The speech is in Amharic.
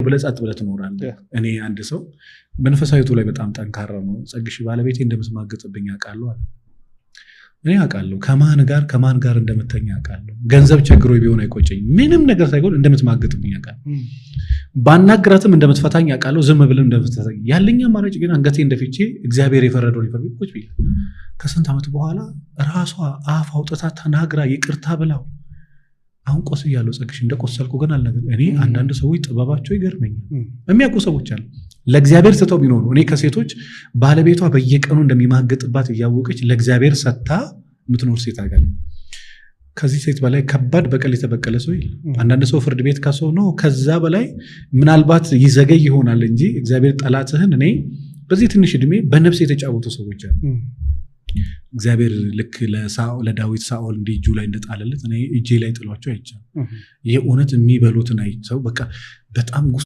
ብለህ ጸጥ ብለህ ትኖራለህ። እኔ አንድ ሰው መንፈሳዊቱ ላይ በጣም ጠንካራ ነው። ጸግሽ ባለቤቴ እንደምትማግጥብኝ አውቃለሁ አለ። እኔ አውቃለሁ ከማን ጋር እንደምተኛ አውቃለሁ። ገንዘብ ቸግሮ ቢሆን አይቆጨኝ፣ ምንም ነገር ሳይሆን እንደምትማግጥብኝ አውቃለሁ። ባናግራትም እንደምትፈታኝ አውቃለሁ። ዝም ብልም እንደምትፈታኝ፣ ያለኝ አማራጭ ግን አንገቴን ደፍቼ እግዚአብሔር የፈረደውን ይፈርድ ቁጭ ብዬ ከስንት ዓመት በኋላ ራሷ አፍ አውጥታ ተናግራ ይቅርታ ብላው አሁን ቆስያለሁ። ጸግሽ እንደቆሰልኩ ግን አልነገርም። እኔ አንዳንድ ሰዎች ጥበባቸው ይገርመኛል። የሚያውቁ ሰዎች አሉ ለእግዚአብሔር ሰጥተው ቢኖሩ። እኔ ከሴቶች ባለቤቷ በየቀኑ እንደሚማግጥባት እያወቀች ለእግዚአብሔር ሰጥታ የምትኖር ሴት አውቃለሁ። ከዚህ ሴት በላይ ከባድ በቀል የተበቀለ ሰው የለም። አንዳንድ ሰው ፍርድ ቤት ከሰው ነው፣ ከዛ በላይ ምናልባት ይዘገይ ይሆናል እንጂ እግዚአብሔር ጠላትህን፣ እኔ በዚህ ትንሽ እድሜ በነፍስ የተጫወቱ ሰዎች አሉ። እግዚአብሔር ልክ ለዳዊት ሳኦል እንዲህ እጁ ላይ እንደጣለለት እኔ እጄ ላይ ጥሏቸው አይቻልም። የእውነት የሚበሉትን አይተው በቃ በጣም